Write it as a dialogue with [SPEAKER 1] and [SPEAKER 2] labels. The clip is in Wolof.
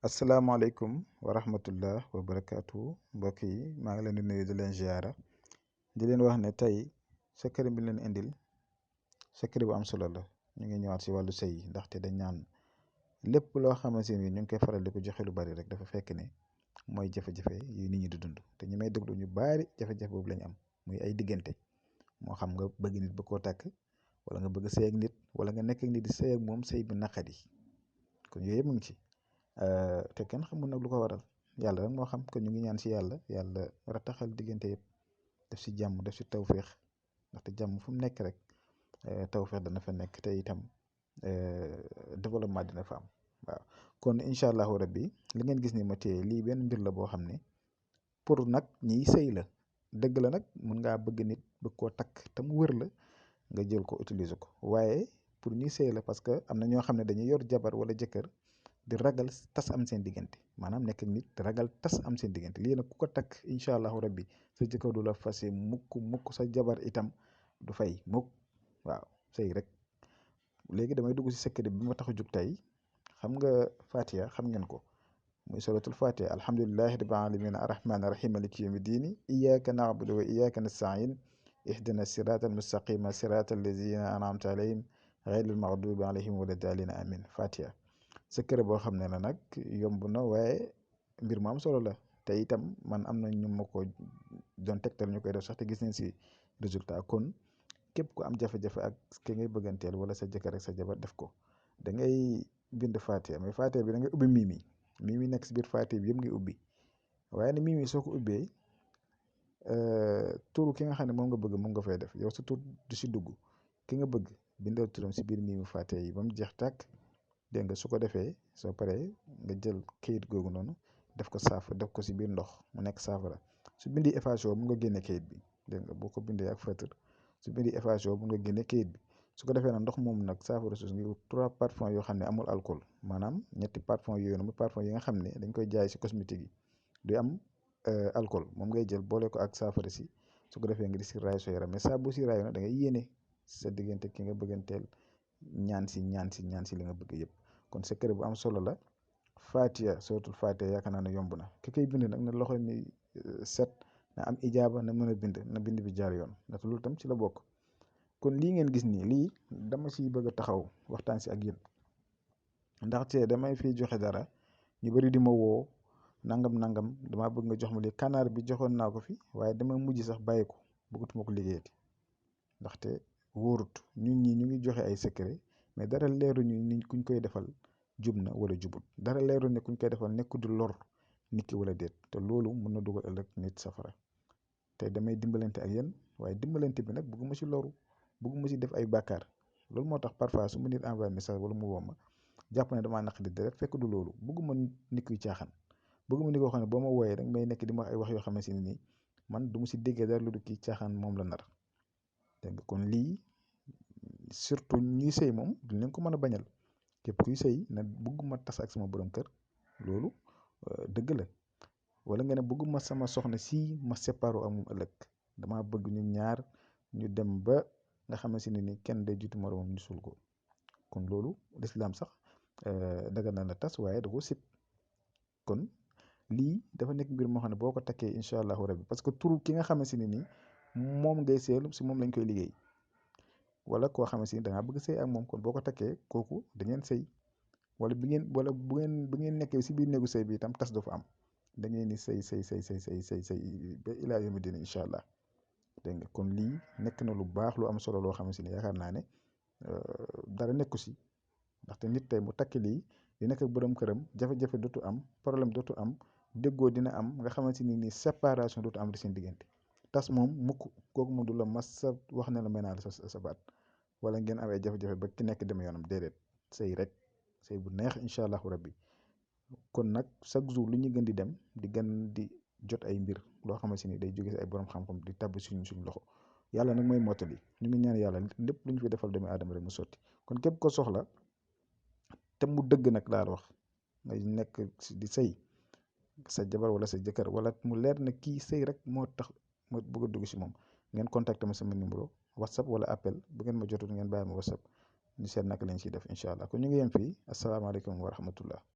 [SPEAKER 1] asalaamaaleykum wa rahmatullah wa barakaatu mbokk yi maa ngi leen di nuyu di leen ziara di leen wax ne tey secret bi leen indil secret bu am solo la. ñu ngi ñëwaat si wàllu sëy ndaxte dañ naan lépp loo xamante ni ñu ngi koy faral di ko joxe lu bari rek dafa fekk ne mooy jafe-jafe yi nit ñi di dund te ñi may déglu ñu bari jafe-jafe boobu lañ am muy ay diggante moo xam nga bëgg nit ba koo takk wala nga bëgg sëy ak nit wala nga nekk ak nit di sëy ak moom sëy bi naqadi kon yooyu yëpp mu ngi ci. te kenn xamul nag lu ko waral yàlla rek moo xam ko ñu ngi ñaan si yàlla rataxal diggante yëpp def si jàmm def si tawféex ndaxte jàmm fu mu nekk rek tawféex dana fa nekk te itam développement dina fa am waaw. kon incha allahu rabbi li ngeen gis ni ma téye lii benn mbir la boo xam ne pour nag ñiy sëy la dëgg la nag mun ngaa bëgg nit bëgg koo takk te mu wër la nga jël ko utiliser ko waaye pour ñuy sëy la parce que am na ñoo xam ne dañuy yor jabar wala jëkkër di ragal tas am seen diggante maanaam nekk ak nit di ragal tas am seen diggante lii nag ku ko takk incha allahu rabbi sa jëkkër du la fase mukk sa jabar itam du fay mukk waaw sëy rek. léegi damay dugg si secret bi ma tax a jug tey xam nga Fatiha xam ngeen ko muy suratul Fatiha alhamdulillahi rabbil alamin arrahmani rahim maliki yawmi diini iyyaka na'budu wa iyyaka nasta'in ihdina sirata almustaqima sirata allazina an'amta alayhim ghayril maghdubi alayhim wala daalin amin Fatiha. secret boo xam ne la nag yomb na waaye mbir mu am solo la te itam man am na ñu ma ko doon tegtal ñu koy def sax te gis nañ si résultat kon képp ku am jafe-jafe ak ki ngay bëgganteel wala sa jëkkër ak sa jabar def ko da ngay bind Fatiha mais Fatiha bi da ngay ubbi mimi nekk si biir Fatiha bi yëpp ngay ubbi waaye ne mimi soo ko ubbee turu ki nga xam ne moom nga bëgg moom nga fay def yow sa tur du si dugg ki nga bëgg bindal turam si biir mimi Fatiha yi ba mu jeex tàkk. dégg nga su ko defee soo paree nga jël kayit googu noonu def ko saafara def ko si biir ndox mu nekk saafara su bindi effacé mun nga génne kayit bi dégg nga boo ko bindee ak feutre su bindi effacé mun nga génne kayit bi su ko defee nag ndox moom nag saafara su ngi 3 parfum yoo xam ne amul alcool maanaam ñetti parfum yooyu noonu parfum yi nga xam ne dañ koy jaay si cosmétique yi du am alcool moom ngay jël boole ko ak saafara si su ko defee nga di si raay soo yaram mais saa bu si raay nag da ngay yéene sa diggante ki nga bëgganteel ñaan si li nga bëgg yëpp. kon secret bu am solo la Fatiha suratul Fatiha yaakaar naa ne yomb na ki koy bind nag na loxo mi set na am ijaaba na mën a bind na bind bi jaar yoon ndax loolu tam ci la bokk. kon lii ngeen gis nii lii dama ciy bëgg a taxaw waxtaan si ak yéen ndaxte damay fiy joxe dara ñu bëri di ma woo nangam dama bëgg nga jox ma lii kanaar bi joxoon naa ko fi waaye dama mujj sax bàyyi ko bëggatuma ko liggéeyati ndaxte wóorut ñun ñi ñu ngi joxe ay secret mais dara leeru ñu ni kuñ koy defal jub na wala jubut dara leeru ne kuñ koy defal nekku di lor nit ki wala déet te loolu mën na dugal ëllëg nit safara te damay dimbalante ak yéen waaye dimbalante bi nag bëgguma si loru bëgguma si def ay bàkkaar loolu moo tax parfois su ma nit envoyé message wala mu woo ma jàpp ne damaa naq di deret fekk du loolu bëgguma nit kuy caaxaan bëgguma nit koo xam ne boo ma wooyee rek may nekk di ma wax ay wax yoo xamante ne nii man du ma si déggee dara lu du kii caaxaan moom la nar dégg nga kon lii surtout ñuy sëy moom duñ leen ko mën a bañal képp kuy sëy na bëgguma tas ak sama borom kër loolu dëgg la wala nga ne bëgguma sama soxna si ma séparé ak moom ëllëg dama bëgg ñun ñaar ñu dem ba nga xamante ne ni kenn day jiitu moroomam ñu suul ko kon loolu lislaam sax daga na la tas waaye da ko sib kon lii dafa nekk mbir moo xam ne boo ko takkee incha allahu rabbi parce que turu ki nga xamante ne ni moom ngay seelu si moom lañ koy liggéey wala koo xamante ni da ngaa bëgg sëy ak moom kon boo ko takkee kooku da ngeen sëy wala bu ngeen nekkee si biir néegu sëy bi itam tas du fa am da ngeen di sëy ba ilaa yawmi diin incha allah dégg nga kon lii nekk na lu baax lu am solo loo xamante ni yaakaar naa ne dara nekku si ndaxte nit tey mu takki lii di nekk ak borom këram jafe-jafe dootu am problème dootu am déggoo dina am nga xamante ni nii séparation dootu am di seen diggante tas moom mukk kooku moom du la mas sa wax ne la may naa la sa baat wala ngeen amee jafe-jafe ba ki nekk dem yoonam déedéet sëy rek sëy bu neex incha allahu rabbi kon nag chaque jour lu ñu gën di dem di gën di jot ay mbir loo xamante ni day jóge si ay borom xam-xam di tabb suñu loxo yàlla nag mooy mottali ñu ngi ñaan yàlla lépp lu ñu fi defal doomu aadama rek mu sotti kon képp ko soxla te mu dëgg nag laa wax nga nekk di sëy sa jabar wala sa jëkkër wala mu leer na kii sëy rek moo tax ma bëgg a dugg si moom ngeen contacté ma sama numéro whatsapp wala appel bu ngeen ma jotul ngeen bàyyi ma whatsapp ñu seet naka lañ ciy def incha allah kon ñu ngi yem fii asalaamaaleykum wa rahmatullah